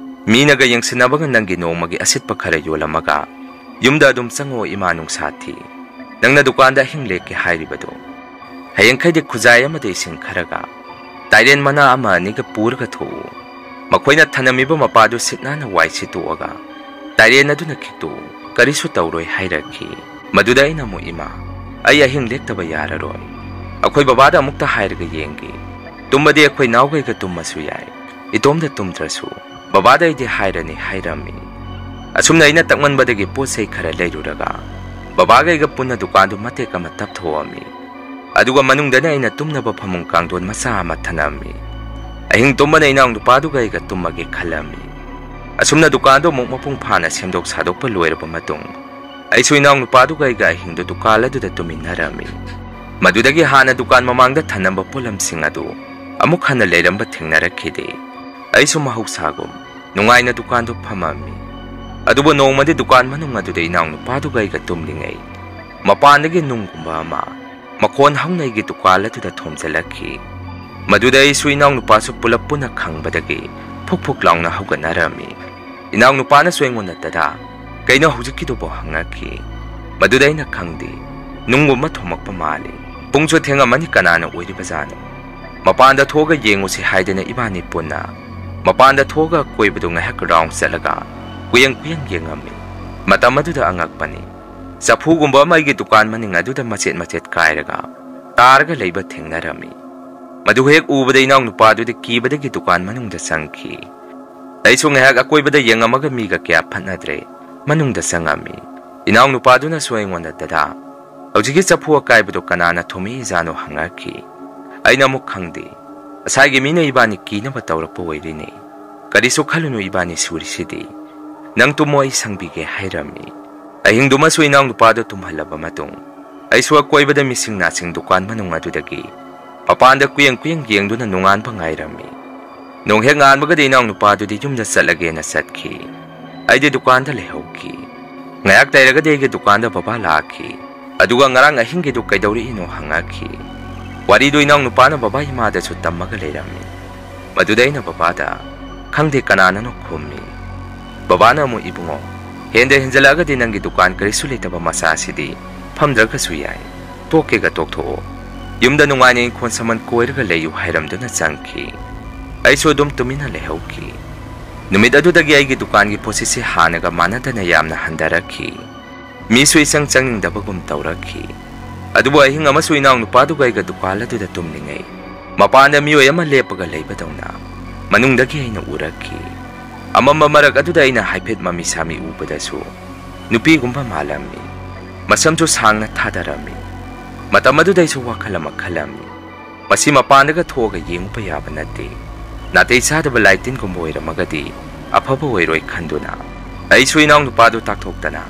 ꯃꯤꯅꯒ ꯌꯦꯡꯁꯤꯟꯅꯕꯒ ꯅꯪꯒꯤ ꯅꯣꯡꯃꯒꯤ ꯑꯁꯤꯠꯄ ꯈꯔ ꯌꯣꯜꯂꯝꯃꯒ ꯌꯨꯝꯗ ꯑꯗꯨꯝ ꯆꯪꯉꯣ, ꯏꯃꯥ ꯅꯨꯡꯁꯥ ꯊꯤ꯫ ꯅꯪꯅ ꯗꯨꯀꯥꯟꯗ ꯑꯍꯤꯡ ꯂꯦꯛꯀꯦ ꯍꯥꯏꯔꯤꯕꯗꯣ, ꯍꯌꯦꯡꯈꯩꯗꯤ ꯈꯨꯖꯥꯏ ꯑꯃꯗ ꯏꯁꯤꯡ ꯈꯔꯒ ꯇꯥꯏꯔꯦꯟ ꯃꯅꯥ ꯑꯃ ꯑꯅꯤꯒ ꯄꯨꯔꯒ ꯊꯣꯛꯎ꯫ ꯃꯈꯣꯏꯅ ꯊꯅꯝꯃꯤꯕ ꯃꯄꯥꯗꯨ ꯁꯤꯠ ꯅꯥꯟꯅ ꯋꯥꯏ ꯁꯤꯠꯇꯣꯛꯑꯒ ꯇꯥꯏꯔꯦꯟ ꯑꯗꯨꯅ ꯈꯤꯛꯇꯣꯛꯎ, ꯀꯔꯤꯁꯨ ꯇꯧꯔꯣꯏ" ꯍꯥꯏꯔꯛꯈꯤ꯫ ꯃꯗꯨꯗ ꯑꯩꯅ ꯑꯃꯨꯛ, "ꯏꯃꯥ, ꯑꯩ ꯑꯍꯤꯡ ꯂꯦꯛꯇꯕ ꯌꯥꯔꯔꯣꯏ꯫ ꯑꯩꯈꯣꯏ ꯕꯕꯥꯗ ꯑꯃꯨꯛꯇ ꯍꯥꯏꯔꯒ ꯌꯦꯡꯒꯦ꯫ ꯇꯨꯝꯕꯗꯤ ꯑꯩꯈꯣꯏ ꯏꯅꯥꯎꯒꯩꯒ ꯇꯨꯝꯃꯁꯨ ꯌꯥꯏ, ꯏꯇꯣꯝꯗ ꯇꯨꯝꯗ꯭ꯔꯁꯨ꯫ ꯕꯕꯥꯗ ꯑꯩꯗꯤ ꯍꯥꯏꯔꯅꯤ" ꯍꯥꯏꯔꯝꯃꯤ꯫ ꯑꯁꯨꯝꯅ ꯑꯩꯅ ꯇꯛꯃꯟꯕꯗꯒꯤ ꯄꯣꯠ ꯆꯩ ꯈꯔ ꯂꯩꯔꯨꯔꯒ ꯕꯕꯥꯒꯩꯒ ꯄꯨꯟꯅ ꯗꯨꯀꯥꯟꯗꯨ ꯃꯇꯦꯛ ꯑꯃ ꯇꯞꯊꯣꯛꯑꯝꯃꯤ꯫ ꯑꯗꯨꯒ ꯃꯅꯨꯡꯗꯅ ꯑꯩꯅ ꯇꯨꯝꯅꯕ ꯐꯃꯨꯡ ꯀꯥꯡꯊꯣꯟ ꯃꯆꯥ ꯑꯃ ꯊꯅꯝꯃꯤ꯫ ꯑꯍꯤꯡ ꯇꯨꯝꯕꯅ ꯏꯅꯥꯎꯅꯨꯄꯥꯗꯨꯒ ꯑꯩꯒ ꯇꯨꯝꯃꯒꯦ ꯈꯜꯂꯝꯃꯤ꯫ ꯑꯁꯨꯝꯅ ꯗꯨꯀꯥꯟꯗꯨ ꯑꯃꯨꯛ ꯃꯄꯨꯡ ꯐꯥꯅ ꯁꯦꯝꯗꯣꯛ ꯁꯥꯗꯣꯛꯄ ꯂꯣꯏꯔꯕ ꯃꯇꯨꯡ, ꯑꯩꯁꯨ ꯏꯅꯥꯎꯅꯨꯄꯥꯗꯨꯒ ꯑꯩꯒ ꯑꯍꯤꯡꯗꯨ ꯗꯨꯀꯥꯟ ꯑꯗꯨꯗ ꯇꯨꯝꯃꯤꯟꯅꯔꯝꯃꯤ꯫ ꯃꯗꯨꯗꯒꯤ ꯍꯥꯟꯅ ꯗꯨꯀꯥꯟ ꯃꯃꯥꯡꯗ ꯊꯅꯝꯕ ꯄꯣꯠꯂꯝꯁꯤꯡ ꯑꯗꯨ ꯑꯃꯨꯛ ꯍꯟꯅ ꯂꯩꯔꯝꯕ ꯊꯦꯡꯅꯔꯛꯈꯤꯗꯦ꯫ ꯑꯩꯁꯨ ꯃꯍꯧꯁꯥꯒꯨꯝ ꯅꯨꯡꯉꯥꯏꯅ ꯗꯨꯀꯥꯟꯗꯨ ꯐꯝꯃꯝꯃꯤ꯫ ꯑꯗꯨꯕꯨ ꯅꯣꯡꯃꯗꯤ ꯗꯨꯀꯥꯟ ꯃꯅꯨꯡ ꯑꯗꯨꯗ ꯏꯅꯥꯎꯅꯨꯄꯥꯗꯨꯒ ꯑꯩꯒ ꯇꯨꯝꯂꯤꯉꯩ, ꯃꯄꯥꯟꯗꯒꯤ ꯅꯨꯡꯒꯨꯝꯕ ꯑꯃ ꯃꯈꯣꯟ ꯍꯧꯅ ꯑꯩꯒꯤ ꯗꯨꯀꯥꯟ ꯑꯗꯨꯗ ꯊꯣꯝꯖꯤꯜꯂꯛꯈꯤ꯫ ꯃꯗꯨꯗ ꯑꯩꯁꯨ ꯏꯅꯥꯎꯅꯨꯄꯥꯁꯨ ꯄꯨꯂꯞ ꯄꯨꯟꯅ ꯈꯪꯕꯗꯒꯤ ꯐꯨꯛ ꯐꯨꯛ ꯂꯥꯎꯅ ꯍꯧꯒꯠꯅꯔꯝꯃꯤ꯫ ꯏꯅꯥꯎꯅꯨꯄꯥꯅꯁꯨ ꯑꯩꯉꯣꯟꯗ, "ꯗꯗꯥ, ꯀꯩꯅꯣ ꯍꯧꯖꯤꯛꯀꯤꯗꯨꯕꯣ?" ꯍꯪꯉꯛꯈꯤ꯫ ꯃꯗꯨꯗ ꯑꯩꯅ, "ꯈꯪꯗꯦ, ꯅꯨꯡꯒꯨꯝꯕ ꯊꯣꯝꯃꯛꯄ ꯃꯥꯜꯂꯤ꯫ ꯄꯨꯡꯁꯨ ꯊꯦꯡꯉꯝꯃꯅꯤ, ꯀꯅꯥꯅ ꯑꯣꯏꯔꯤꯕꯖꯥꯠꯅꯣ? ꯃꯄꯥꯟꯗ ꯊꯣꯛꯑꯒ ꯌꯦꯡꯉꯨꯁꯤ" ꯍꯥꯏꯗꯅ ꯏꯕꯥꯅꯤ ꯄꯨꯟꯅ ꯃꯄꯥꯟꯗ ꯊꯣꯛꯑꯒ ꯑꯀꯣꯏꯕꯗꯨ ꯉꯥꯏꯍꯥꯛ round ꯆꯠꯂꯒ ꯀꯨꯌꯦꯡ ꯀꯨꯌꯦꯡ ꯌꯦꯡꯉꯝꯃꯤ꯫ ꯃꯇꯝ ꯑꯗꯨꯗ ꯑꯉꯛꯄꯅꯤ, ꯆꯐꯨꯒꯨꯝꯕ ꯑꯃ ꯑꯩꯒꯤ ꯗꯨꯀꯥꯟ ꯃꯅꯤꯡ ꯑꯗꯨꯗ ꯃꯆꯦꯠ ꯃꯆꯦꯠ ꯀꯥꯏꯔꯒ ꯇꯥꯔꯒ ꯂꯩꯕ ꯊꯦꯡꯅꯔꯝꯃꯤ꯫ ꯃꯗꯨ ꯍꯦꯛ ꯎꯕꯗ ꯏꯅꯥꯎꯅꯨꯄꯥꯗꯨꯗꯤ ꯀꯤꯕꯗꯒꯤ ꯗꯨꯀꯥꯟ ꯃꯅꯨꯡꯗ ꯆꯪꯈꯤ꯫ ꯑꯩꯁꯨ ꯉꯥꯏꯍꯥꯛ ꯑꯀꯣꯏꯕꯗ ꯌꯦꯡꯉꯝꯃꯒ ꯃꯤꯒ ꯀꯌꯥ ꯐꯠꯅꯗ꯭ꯔꯦ, ꯃꯅꯨꯡꯗ ꯆꯪꯉꯝꯃꯤ꯫ ꯏꯅꯥꯎꯅꯨꯄꯥꯗꯨꯅꯁꯨ ꯑꯩꯉꯣꯟꯗ, "ꯗꯗꯥ, ꯍꯧꯖꯤꯛꯀꯤ ꯆꯐꯨ ꯑꯀꯥꯏꯕꯗꯨ ꯀꯅꯥꯅ ꯊꯣꯝꯃꯛꯏꯖꯥꯠꯅꯣ?" ꯍꯪꯉꯛꯈꯤ꯫ ꯑꯩꯅ ꯑꯃꯨꯛ, "ꯈꯪꯗꯦ, ꯉꯁꯥꯏꯒꯤ ꯃꯤꯅ ꯏꯕꯥꯅꯤ ꯀꯤꯅꯕ ꯇꯧꯔꯛꯄ ꯑꯣꯏꯔꯤꯅꯤ꯫ ꯀꯔꯤꯁꯨ ꯈꯜꯂꯨꯅꯨ, ꯏꯕꯥꯅꯤ ꯁꯨꯔꯤꯁꯤꯗꯤ꯫ ꯅꯪ ꯇꯨꯝꯃꯣ, ꯑꯩ ꯁꯪꯕꯤꯒꯦ," ꯍꯥꯏꯔꯝꯃꯤ꯫ ꯑꯍꯤꯡꯗꯨꯃꯁꯨ ꯏꯅꯥꯎꯅꯨꯄꯥꯗꯨ ꯇꯨꯝꯍꯜꯂꯕ ꯃꯇꯨꯡ, ꯑꯩꯁꯨ ꯑꯀꯣꯏꯕꯗ ꯃꯤꯁꯤꯡ ꯅꯥꯁꯤꯡ ꯗꯨꯀꯥꯟ ꯃꯅꯨꯡ ꯑꯗꯨꯗꯒꯤ ꯃꯄꯥꯟꯗ ꯀꯨꯌꯦꯡ ꯀꯨꯌꯦꯡ ꯌꯦꯡꯗꯨꯅ ꯅꯣꯡꯉꯥꯟꯕ ꯉꯥꯏꯔꯝꯃꯤ꯫ ꯅꯣꯡ ꯍꯦꯛ ꯉꯥꯟꯕꯒꯗꯤ ꯏꯅꯥꯎꯅꯨꯄꯥꯗꯨꯗꯤ ꯌꯨꯝꯗ ꯆꯠꯂꯒꯦꯅ ꯆꯠꯈꯤ꯫ ꯑꯩꯗꯤ ꯗꯨꯀꯥꯟꯗ ꯂꯩꯍꯧꯈꯤ꯫ ꯉꯥꯏꯍꯥꯛ ꯂꯩꯔꯒꯗꯤ ꯑꯩꯒꯤ ꯗꯨꯀꯥꯟꯗ ꯕꯕꯥ ꯂꯥꯛꯈꯤ꯫ ꯑꯗꯨꯒ ꯉꯔꯥꯡ ꯑꯍꯤꯡꯒꯤꯗꯨ ꯀꯩꯗꯧꯔꯛꯏꯅꯣ ꯍꯪꯉꯛꯈꯤ꯫ ꯋꯥꯔꯤꯗꯨ ꯏꯅꯥꯎꯅꯨꯄꯥꯅ ꯕꯕꯥ ꯏꯃꯥꯗꯁꯨ ꯇꯝꯃꯒ ꯂꯩꯔꯝꯃꯤ꯫ ꯃꯗꯨꯗ ꯑꯩꯅ ꯕꯕꯥꯗ, "ꯈꯪꯗꯦ, ꯀꯅꯥꯅꯅꯣ?" ꯈꯨꯝꯃꯤ꯫ ꯕꯕꯥꯅ ꯑꯃꯨꯛ, "ꯏꯕꯨꯡꯉꯣ, ꯍꯦꯟꯗ ꯍꯦꯟꯖꯜꯂꯛꯑꯒꯗꯤ ꯅꯪꯒꯤ ꯗꯨꯀꯥꯟ ꯀꯔꯤꯁꯨ ꯂꯩꯇꯕ ꯃꯆꯥ ꯑꯁꯤꯗꯤ ꯐꯝꯗ꯭ꯔꯒꯁꯨ ꯌꯥꯏ꯫ ꯇꯣꯛꯀꯦꯒ ꯇꯣꯛꯊꯣꯛꯑꯣ꯫ ꯌꯨꯝꯗ ꯅꯨꯡꯉꯥꯏꯅ ꯏꯪꯈꯣꯜ ꯁꯝꯕꯜ ꯀꯣꯏꯔꯒ ꯂꯩꯌꯨ," ꯍꯥꯏꯔꯝꯗꯨꯅ ꯆꯪꯈꯤ꯫ ꯑꯩꯁꯨ ꯑꯗꯨꯝ ꯇꯨꯃꯤꯟꯅ ꯂꯩꯍꯧꯈꯤ꯫ ꯅꯨꯃꯤꯠ ꯑꯗꯨꯗꯒꯤ ꯑꯩꯒꯤ ꯗꯨꯀꯥꯟꯒꯤ ꯄꯣꯠꯁꯤꯠꯁꯤ ꯍꯥꯟꯅꯒ ꯃꯥꯟꯅꯗꯅ ꯌꯥꯝꯅ ꯍꯟꯊꯔꯛꯈꯤ꯫ ꯃꯤꯁꯨ ꯏꯆꯪ ꯆꯪꯅꯤꯡꯗꯕꯒꯨꯝ ꯇꯧꯔꯛꯈꯤ꯫ ꯑꯗꯨꯕꯨ ꯑꯍꯤꯡ ꯑꯃꯁꯨ ꯏꯅꯥꯎꯅꯨꯄꯥꯗꯨꯒ ꯑꯩꯒ ꯗꯨꯀꯥꯟ ꯑꯗꯨꯗ ꯇꯨꯝꯂꯤꯉꯩ, ꯃꯄꯥꯟꯗ ꯃꯤꯑꯣꯏ ꯑꯃ ꯂꯦꯞꯄꯒ ꯂꯩꯕꯗꯧꯅ ꯃꯅꯨꯡꯗꯒꯤ ꯑꯩꯅ ꯎꯔꯛꯈꯤ꯫ ꯑꯃꯝꯕ ꯃꯔꯛ ꯑꯗꯨꯗ ꯑꯩꯅ ꯍꯥꯏꯐꯦꯠ ꯃꯃꯤ ꯁꯥꯃꯤ ꯎꯕꯗꯁꯨ ꯅꯨꯄꯤꯒꯨꯝꯕ ꯃꯥꯜꯂꯝꯃꯤ꯫ ꯃꯁꯝꯁꯨ ꯁꯥꯡꯅ ꯊꯥꯗꯔꯝꯃꯤ꯫ ꯃꯇꯝ ꯑꯗꯨꯗ ꯑꯩꯁꯨ ꯋꯥꯈꯜ ꯑꯃ ꯈꯜꯂꯝꯃꯤ꯫ ꯃꯁꯤ ꯃꯄꯥꯟꯗꯒ ꯊꯣꯛꯑꯒ ꯌꯦꯡꯉꯨꯕ ꯌꯥꯕ ꯅꯠꯇꯦ꯫ ꯅꯥꯇꯩ ꯆꯥꯗꯕ ꯂꯥꯏꯇꯤꯟꯒꯨꯝꯕ ꯑꯣꯏꯔꯝꯃꯒꯗꯤ ꯑꯐꯕ ꯑꯣꯏꯔꯣꯏ ꯈꯟꯗꯨꯅ ꯑꯩꯁꯨ ꯏꯅꯥꯎꯅꯨꯄꯥꯗꯨ ꯇꯥꯛꯊꯣꯛꯇꯅ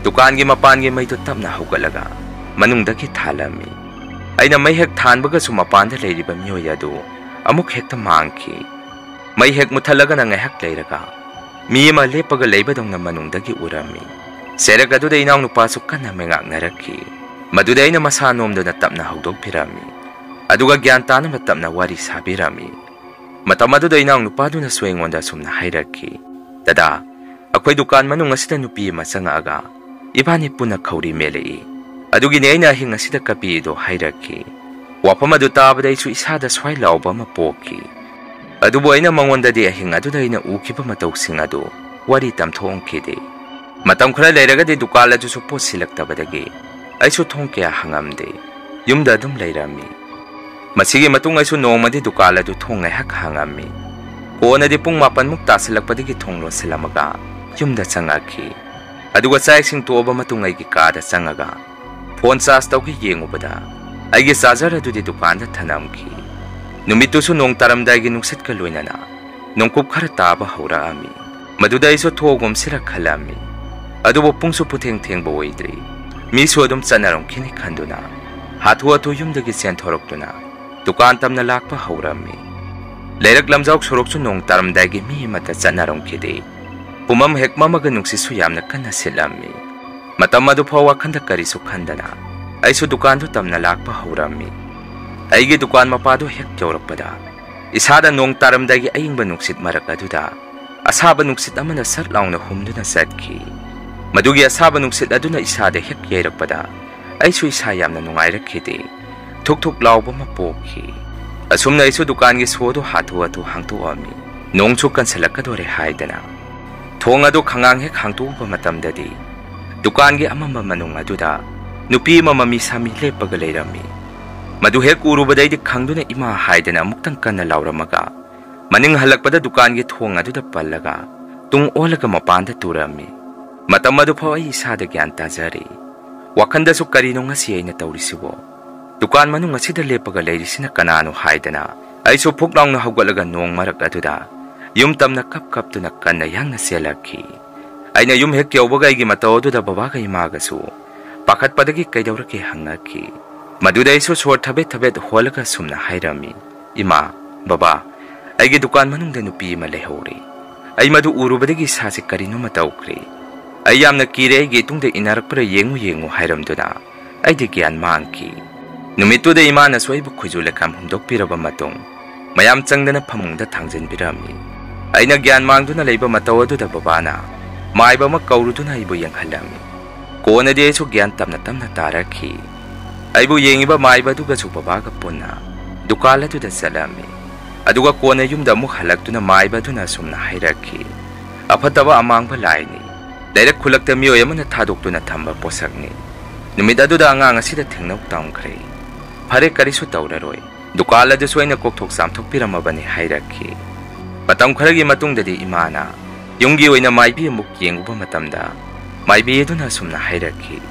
ꯗꯨꯀꯥꯟꯒꯤ ꯃꯄꯥꯟꯒꯤ ꯃꯩꯗꯨ ꯇꯞꯅ ꯍꯧꯒꯠꯂꯒ ꯃꯅꯨꯡꯗꯒꯤ ꯊꯥꯜꯂꯝꯃꯤ꯫ ꯑꯩꯅ ꯃꯩ ꯍꯦꯛ ꯊꯥꯟꯕꯒꯁꯨ ꯃꯄꯥꯟꯗ ꯂꯩꯔꯤꯕ ꯃꯤꯑꯣꯏ ꯑꯗꯨ ꯑꯃꯨꯛ ꯍꯦꯛꯇ ꯃꯥꯡꯈꯤ꯫ ꯃꯩ ꯍꯦꯛ ꯃꯨꯠꯊꯠꯂꯒꯅ ꯉꯥꯏꯍꯥꯛ ꯂꯩꯔꯒ ꯃꯤ ꯑꯃ ꯂꯦꯞꯄꯒ ꯂꯩꯕꯗꯧꯅ ꯃꯅꯨꯡꯗꯒꯤ ꯎꯔꯝꯃꯤ꯫ ꯆꯩꯔꯛ ꯑꯗꯨꯗ ꯏꯅꯥꯎꯅꯨꯄꯥꯁꯨ ꯀꯟꯅ ꯃꯩꯉꯥꯛꯅꯔꯛꯈꯤ꯫ ꯃꯗꯨꯗ ꯑꯩꯅ ꯃꯁꯥ ꯅꯣꯝꯗꯨꯅ ꯇꯞꯅ ꯍꯧꯗꯣꯛꯄꯤꯔꯝꯃꯤ꯫ ꯑꯗꯨꯒ ꯒ꯭ꯌꯥꯟ ꯇꯥꯅꯕ ꯇꯞꯅ ꯋꯥꯔꯤ ꯁꯥꯕꯤꯔꯝꯃꯤ꯫ ꯃꯇꯝ ꯑꯗꯨꯗ ꯏꯅꯥꯎꯅꯨꯄꯥꯗꯨꯅꯁꯨ ꯑꯩꯉꯣꯟꯗ ꯑꯁꯨꯝꯅ ꯍꯥꯏꯔꯛꯈꯤ, "ꯗꯗꯥ, ꯑꯩꯈꯣꯏ ꯗꯨꯀꯥꯟ ꯃꯅꯨꯡ ꯑꯁꯤꯗ ꯅꯨꯄꯤ ꯑꯃ ꯆꯪꯉꯛꯑꯒ ꯏꯕꯥꯅꯤ ꯄꯨꯟꯅ ꯈꯧꯔꯤ ꯃꯦꯜꯂꯛꯏ꯫ ꯑꯗꯨꯒꯤꯅꯤ ꯑꯩꯅ ꯑꯍꯤꯡ ꯑꯁꯤꯗ ꯀꯞꯄꯤꯗꯣ," ꯍꯥꯏꯔꯛꯈꯤ꯫ ꯋꯥꯐꯝ ꯑꯗꯨ ꯇꯥꯕꯗ ꯑꯩꯁꯨ ꯏꯁꯥꯗ ꯁ꯭ꯋꯥꯏ ꯂꯥꯎꯕ ꯑꯃ ꯄꯣꯛꯈꯤ꯫ ꯑꯗꯨꯕꯨ ꯑꯩꯅ ꯃꯉꯣꯟꯗꯗꯤ ꯑꯍꯤꯡ ꯑꯗꯨꯗ ꯑꯩꯅ ꯎꯈꯤꯕ ꯃꯇꯧꯁꯤꯡ ꯑꯗꯨ ꯋꯥꯔꯤ ꯇꯝꯊꯣꯛꯂꯝꯈꯤꯗꯦ꯫ ꯃꯇꯝ ꯈꯔ ꯂꯩꯔꯒꯗꯤ ꯗꯨꯀꯥꯟ ꯑꯗꯨꯁꯨ ꯄꯣꯠ ꯁꯤꯜꯂꯛꯇꯕꯗꯒꯤ ꯑꯩꯁꯨ ꯊꯣꯡ ꯀꯌꯥ ꯍꯥꯡꯂꯝꯗꯦ꯫ ꯌꯨꯝꯗ ꯑꯗꯨꯝ ꯂꯩꯔꯝꯃꯤ꯫ ꯃꯁꯤꯒꯤ ꯃꯇꯨꯡ ꯑꯩꯁꯨ ꯅꯣꯡꯃꯗꯤ ꯗꯨꯀꯥꯟ ꯑꯗꯨ ꯊꯣꯡ ꯉꯥꯏꯍꯥꯛ ꯍꯥꯡꯂꯝꯃꯤ꯫ ꯀꯣꯟꯅꯗꯤ ꯄꯨꯡ ꯃꯥꯄꯟꯃꯨꯛ ꯇꯥꯁꯤꯜꯂꯛꯄꯗꯒꯤ ꯊꯣꯡ ꯂꯣꯟꯁꯤꯜꯂꯝꯃꯒ ꯌꯨꯝꯗ ꯆꯪꯂꯛꯈꯤ꯫ ꯑꯗꯨꯒ ꯆꯥꯛ ꯏꯁꯤꯡ ꯇꯣꯛꯂꯕ ꯃꯇꯨꯡ ꯑꯩꯒꯤ ꯀꯥꯗ ꯆꯪꯂꯒ phone charge ꯇꯧꯒꯦ ꯌꯦꯡꯂꯨꯕꯗ ꯑꯩꯒꯤ charger ꯑꯗꯨꯗꯤ ꯗꯨꯀꯥꯟꯗ ꯊꯅꯝꯈꯤ꯫ ꯅꯨꯃꯤꯠꯇꯨꯁꯨ ꯅꯣꯡ ꯇꯥꯔꯝꯗꯥꯏꯒꯤ ꯅꯨꯡꯁꯤꯠꯀ ꯂꯣꯏꯅꯅ ꯅꯣꯡꯀꯨꯞ ꯈꯔ ꯇꯥꯕ ꯍꯧꯔꯛꯂꯝꯃꯤ꯫ ꯃꯗꯨꯗ ꯑꯩꯁꯨ ꯊꯣꯛꯂꯒꯨꯝꯁꯤꯔ ꯈꯜꯂꯝꯃꯤ꯫ ꯑꯗꯨꯕꯨ ꯄꯨꯡꯁꯨ ꯄꯨꯊꯦꯡ ꯊꯦꯡꯕ ꯑꯣꯏꯗ꯭ꯔꯤ꯫ ꯃꯤꯁꯨ ꯑꯗꯨꯝ ꯆꯠꯅꯔꯝꯈꯤꯅꯤ ꯈꯟꯗꯨꯅ ꯍꯥꯊꯨ ꯍꯥꯊꯨ ꯌꯨꯝꯗꯒꯤ ꯆꯦꯟꯊꯣꯔꯛꯇꯨꯅ ꯗꯨꯀꯥꯟ ꯇꯝꯅ ꯂꯥꯛꯄ ꯍꯧꯔꯝꯃꯤ꯫ ꯂꯩꯔꯛ ꯂꯝꯖꯥꯎ ꯁꯣꯔꯣꯛꯁꯨ ꯅꯣꯡ ꯇꯥꯔꯝꯗꯥꯏꯒꯤ ꯃꯤ ꯑꯃꯠꯇ ꯆꯠꯅꯔꯝꯈꯤꯗꯦ꯫ ꯄꯨꯝꯃꯝ ꯍꯦꯛ ꯃꯝꯃꯒ ꯅꯨꯡꯁꯤꯠꯁꯨ ꯌꯥꯝꯅ ꯀꯟꯅ ꯁꯤꯠꯂꯝꯃꯤ꯫ ꯃꯇꯝ ꯑꯗꯨꯐꯥꯎ ꯋꯥꯈꯜꯗ ꯀꯔꯤꯁꯨ ꯈꯟꯗꯅ ꯑꯩꯁꯨ ꯗꯨꯀꯥꯟꯗꯨ ꯇꯝꯅ ꯂꯥꯛꯄ ꯍꯧꯔꯝꯃꯤ꯫ ꯑꯩꯒꯤ ꯗꯨꯀꯥꯟ ꯃꯄꯥꯗꯨ ꯍꯦꯛ ꯌꯧꯔꯛꯄꯗ ꯏꯁꯥꯗ ꯅꯣꯡ ꯇꯥꯔꯝꯗꯥꯏꯒꯤ ꯑꯏꯪꯕ ꯅꯨꯡꯁꯤꯠ ꯃꯔꯛ ꯑꯗꯨꯗ ꯑꯁꯥꯕ ꯅꯨꯡꯁꯤꯠ ꯑꯃꯅ ꯁꯠ ꯂꯥꯎꯅ ꯍꯨꯝꯗꯨꯅ ꯆꯠꯈꯤ꯫ ꯃꯗꯨꯒꯤ ꯑꯁꯥꯕ ꯅꯨꯡꯁꯤꯠ ꯑꯗꯨꯅ ꯏꯁꯥꯗ ꯍꯦꯛ ꯌꯩꯔꯛꯄꯗ ꯑꯩꯁꯨ ꯏꯁꯥ ꯌꯥꯝꯅ ꯅꯨꯡꯉꯥꯏꯔꯛꯈꯤꯗꯦ꯫ ꯊꯨꯛ ꯊꯨꯛ ꯂꯥꯎꯕ ꯑꯃ ꯄꯣꯛꯈꯤ꯫ ꯑꯁꯨꯝꯅ ꯑꯩꯁꯨ ꯗꯨꯀꯥꯟꯒꯤ ꯁꯣꯗꯨ ꯍꯥꯊꯨ ꯍꯥꯊꯨ ꯍꯥꯡꯇꯣꯛꯂꯝꯃꯤ꯫ ꯅꯣꯡꯁꯨ ꯀꯟꯁꯤꯜꯂꯛꯀꯗꯣꯔꯦ ꯍꯥꯏꯗꯅ꯫ ꯊꯣꯡ ꯑꯗꯨ ꯈꯪꯉꯥꯡ ꯍꯦꯛ ꯍꯥꯡꯇꯣꯛꯎꯕ ꯃꯇꯝꯗꯗꯤ ꯗꯨꯀꯥꯟꯒꯤ ꯑꯃꯝꯕ ꯃꯅꯨꯡ ꯑꯗꯨꯗ ꯅꯨꯄꯤ ꯑꯃ ꯃꯃꯤ ꯁꯥꯃꯤ ꯂꯦꯞꯄꯒ ꯂꯩꯔꯝꯃꯤ꯫ ꯃꯗꯨ ꯍꯦꯛ ꯎꯔꯨꯕꯗꯩꯗꯤ ꯈꯪꯗꯨꯅ "ꯏꯃꯥ" ꯍꯥꯏꯗꯅ ꯑꯃꯨꯛꯇꯪ ꯀꯟꯅ ꯂꯥꯎꯔꯝꯃꯒ ꯃꯅꯤꯡ ꯍꯜꯂꯛꯄꯗ ꯗꯨꯀꯥꯟꯒꯤ ꯊꯣꯡ ꯑꯗꯨꯗ ꯄꯜꯂꯒ ꯇꯨꯡ ꯑꯣꯜꯂꯒ ꯃꯄꯥꯟꯗ ꯇꯨꯔꯝꯃꯤ꯫ ꯃꯇꯝ ꯑꯗꯨꯐꯥꯎ ꯑꯩ ꯏꯁꯥꯗ ꯒ꯭ꯌꯥꯟ ꯇꯥꯖꯔꯤ꯫ ꯋꯥꯈꯟꯗꯁꯨ "ꯀꯔꯤꯅꯣ ꯉꯁꯤ ꯑꯩꯅ ꯇꯧꯔꯤꯁꯤꯕꯣ? ꯗꯨꯀꯥꯟ ꯃꯅꯨꯡ ꯑꯁꯤꯗ ꯂꯦꯞꯄꯒ ꯂꯩꯔꯤꯁꯤꯅ ꯀꯅꯥꯅꯣ?" ꯍꯥꯏꯗꯅ ꯑꯩꯁꯨ ꯐꯨꯛ ꯂꯥꯎꯅ ꯍꯧꯒꯠꯂꯒ ꯅꯣꯡ ꯃꯔꯛ ꯑꯗꯨꯗ ꯌꯨꯝ ꯇꯝꯅ ꯀꯞ ꯀꯞꯇꯨꯅ ꯀꯟꯅ ꯌꯥꯡꯅ ꯆꯦꯜꯂꯛꯈꯤ꯫ ꯑꯩꯅ ꯌꯨꯝ ꯍꯦꯛ ꯌꯧꯕꯒ ꯑꯩꯒꯤ ꯃꯇꯧ ꯑꯗꯨꯗ ꯕꯕꯥꯒ ꯏꯃꯥꯒꯁꯨ ꯄꯥꯈꯠꯄꯗꯒꯤ "ꯀꯩꯗꯧꯔꯒꯦ?" ꯍꯪꯉꯛꯈꯤ꯫ ꯃꯗꯨꯗ ꯑꯩꯁꯨ ꯁꯣꯔ ꯊꯕꯦꯠ ꯊꯕꯦꯠ ꯍꯣꯜꯂꯒ ꯁꯨꯝꯅ ꯍꯥꯏꯔꯝꯃꯤ, "ꯏꯃꯥ, ꯕꯕꯥ, ꯑꯩꯒꯤ ꯗꯨꯀꯥꯟ ꯃꯅꯨꯡꯗ ꯅꯨꯄꯤ ꯑꯃ ꯂꯩꯍꯧꯔꯦ꯫ ꯑꯩ ꯃꯗꯨ ꯎꯔꯨꯕꯗꯒꯤ ꯏꯁꯥꯁꯦ ꯀꯔꯤꯅꯣꯃ ꯇꯧꯈ꯭ꯔꯦ꯫ ꯑꯩ ꯌꯥꯝꯅ ꯀꯤꯔꯦ, ꯑꯩꯒꯤ ꯏꯇꯨꯡꯗ ꯏꯟꯅꯔꯛꯄ꯭ꯔꯥ ꯌꯦꯡꯉꯨ ꯌꯦꯡꯉꯨ" ꯍꯥꯏꯔꯝꯗꯨꯅ ꯑꯩꯗꯤ ꯒ꯭ꯌꯥꯟ ꯃꯥꯡꯈꯤ꯫ ꯅꯨꯃꯤꯠꯇꯨꯗ ꯏꯃꯥꯅꯁꯨ ꯑꯩꯕꯨ ꯈꯨꯖꯨ ꯂꯩꯈꯥꯝ ꯍꯨꯝꯗꯣꯛꯄꯤꯔꯕ ꯃꯇꯨꯡ ꯃꯌꯥꯝ ꯆꯪꯗꯅ ꯐꯃꯨꯡꯗ ꯊꯥꯡꯖꯤꯟꯕꯤꯔꯝꯃꯤ꯫ ꯑꯩꯅ ꯒ꯭ꯌꯥꯟ ꯃꯥꯡꯗꯨꯅ ꯂꯩꯕ ꯃꯇꯧ ꯑꯗꯨꯗ ꯕꯕꯥꯅ ꯃꯥꯏꯕ ꯑꯃ ꯀꯧꯔꯨꯗꯨꯅ ꯑꯩꯕꯨ ꯌꯦꯡꯍꯜꯂꯝꯃꯤ꯫ ꯀꯣꯟꯅꯗꯤ ꯑꯩꯁꯨ ꯒ꯭ꯌꯥꯟ ꯇꯞꯅ ꯇꯞꯅ ꯇꯥꯔꯛꯈꯤ꯫ ꯑꯩꯕꯨ ꯌꯦꯡꯉꯤꯕ ꯃꯥꯏꯕ ꯑꯗꯨꯒꯁꯨ ꯕꯕꯥꯒ ꯄꯨꯟꯅ ꯗꯨꯀꯥꯟ ꯑꯗꯨꯗ ꯆꯠꯂꯝꯃꯤ꯫ ꯑꯗꯨꯒ ꯀꯣꯟꯅ ꯌꯨꯝꯗ ꯑꯃꯨꯛ ꯍꯜꯂꯛꯇꯨꯅ ꯃꯥꯏꯕ ꯑꯗꯨꯅ ꯑꯁꯨꯝꯅ ꯍꯥꯏꯔꯛꯈꯤ, "ꯑꯐꯠꯇꯕ ꯑꯃꯥꯡꯕ ꯂꯥꯏꯅꯤ꯫ ꯂꯩꯔꯛ ꯈꯨꯜꯂꯛꯇ ꯃꯤꯑꯣꯏ ꯑꯃꯅ ꯊꯥꯗꯣꯛꯇꯨꯅ ꯊꯝꯕ ꯄꯣꯠꯁꯛꯅꯤ꯫ ꯅꯨꯃꯤꯠ ꯑꯗꯨꯗ ꯑꯉꯥꯡ ꯑꯁꯤꯗ ꯊꯦꯡꯅꯧ ꯇꯝꯈ꯭ꯔꯦ꯫ ꯐꯔꯦ, ꯀꯔꯤꯁꯨ ꯇꯧꯔꯔꯣꯏ꯫ ꯗꯨꯀꯥꯜ ꯑꯗꯨꯁꯨ ꯑꯩꯅ ꯀꯣꯛꯊꯣꯛ ꯆꯥꯝꯊꯣꯛꯄꯤꯔꯝꯃꯕꯅꯤ" ꯍꯥꯏꯔꯛꯈꯤ꯫ ꯃꯇꯝ ꯈꯔꯒꯤ ꯃꯇꯨꯡꯗꯗꯤ ꯏꯃꯥꯅ ꯌꯨꯝꯒꯤ ꯑꯣꯏꯅ ꯃꯥꯏꯕꯤ ꯑꯃꯨꯛ ꯌꯦꯡꯉꯨꯕ ꯃꯇꯝꯗ, ꯃꯥꯏꯕꯤ ꯑꯗꯨꯅ ꯑꯁꯨꯝꯅ ꯍꯥꯏꯔꯛꯈꯤ,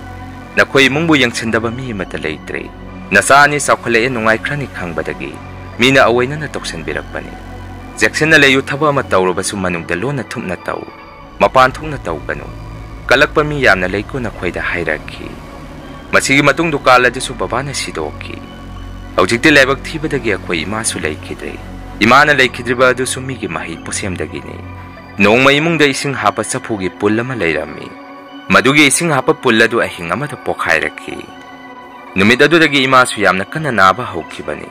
"ꯅꯈꯣꯏ ꯏꯃꯨꯡꯕꯨ ꯌꯦꯡꯁꯤꯟꯗꯕ ꯃꯤ ꯑꯃꯠꯇ ꯂꯩꯇ꯭ꯔꯦ꯫ ꯅꯆꯥ ꯑꯅꯤ ꯆꯥꯎꯈꯠꯂꯛꯑꯦ, ꯅꯨꯡꯉꯥꯏꯈ꯭ꯔꯅꯤ ꯈꯪꯕꯗꯒꯤ ꯃꯤꯅ ꯑꯑꯣꯏꯅꯅ ꯇꯧꯁꯤꯟꯕꯤꯔꯛꯄꯅꯤ꯫ ꯆꯦꯛꯁꯤꯟꯅ ꯂꯩꯌꯨ, ꯊꯕꯛ ꯑꯃ ꯇꯧꯔꯕꯁꯨ ꯃꯅꯨꯡꯗ ꯂꯣꯟꯅ ꯊꯨꯞꯅ ꯇꯧ꯫ ꯃꯄꯥꯟ ꯊꯣꯛꯅ ꯇꯧꯒꯅꯨ꯫ ꯀꯜꯂꯛꯄ ꯃꯤ ꯌꯥꯝꯅ ꯂꯩꯀꯣ ꯅꯈꯣꯏꯗ" ꯍꯥꯏꯔꯛꯈꯤ꯫ ꯃꯁꯤꯒꯤ ꯃꯇꯨꯡ ꯗꯨꯀꯥꯜ ꯑꯗꯨꯁꯨ ꯕꯕꯥꯅ ꯁꯤꯗꯣꯛꯈꯤ꯫ ꯍꯧꯖꯤꯛꯇꯤ ꯂꯥꯏꯕꯛ ꯊꯤꯕꯗꯒꯤ ꯑꯩꯈꯣꯏ ꯏꯃꯥꯁꯨ ꯂꯩꯈꯤꯗ꯭ꯔꯦ꯫ ꯏꯃꯥꯅ ꯂꯩꯈꯤꯗ꯭ꯔꯤꯕ ꯑꯗꯨꯁꯨ ꯃꯤꯒꯤ ꯃꯍꯩ ꯄꯣꯠꯁꯦꯝꯗꯒꯤꯅꯤ꯫ ꯅꯣꯡꯃ ꯏꯃꯨꯡꯗ ꯏꯁꯤꯡ ꯍꯥꯞꯄ ꯆꯐꯨꯒꯤ ꯄꯨꯜ ꯑꯃ ꯂꯩꯔꯝꯃꯤ꯫ ꯃꯗꯨꯒꯤ ꯏꯁꯤꯡ ꯍꯥꯞꯄ ꯄꯨꯜ ꯑꯗꯨ ꯑꯍꯤꯡ ꯑꯃꯗ ꯄꯣꯈꯥꯏꯔꯛꯈꯤ꯫ ꯅꯨꯃꯤꯠ ꯑꯗꯨꯗꯒꯤ ꯏꯃꯥꯁꯨ ꯌꯥꯝꯅ ꯀꯟꯅ ꯅꯥꯕ ꯍꯧꯈꯤꯕꯅꯤ꯫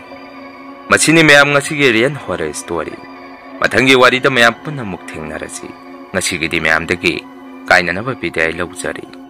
ꯃꯁꯤꯅꯤ ꯃꯌꯥꯝ ꯉꯁꯤꯒꯤ ꯔꯤꯌꯦꯜ ꯍꯣꯔꯔ ꯁ꯭ꯇꯣꯔꯤ꯫ ꯃꯊꯪꯒꯤ ꯋꯥꯔꯤꯗ ꯃꯌꯥꯝ ꯄꯨꯟꯅ ꯑꯃꯨꯛ ꯊꯦꯡꯅꯔꯁꯤ꯫ ꯉꯁꯤꯒꯤꯗꯤ ꯃꯌꯥꯝꯗꯒꯤ ꯀꯥꯏꯅꯅꯕ ꯕꯤꯗꯥꯏ ꯂꯧꯖꯔꯤ꯫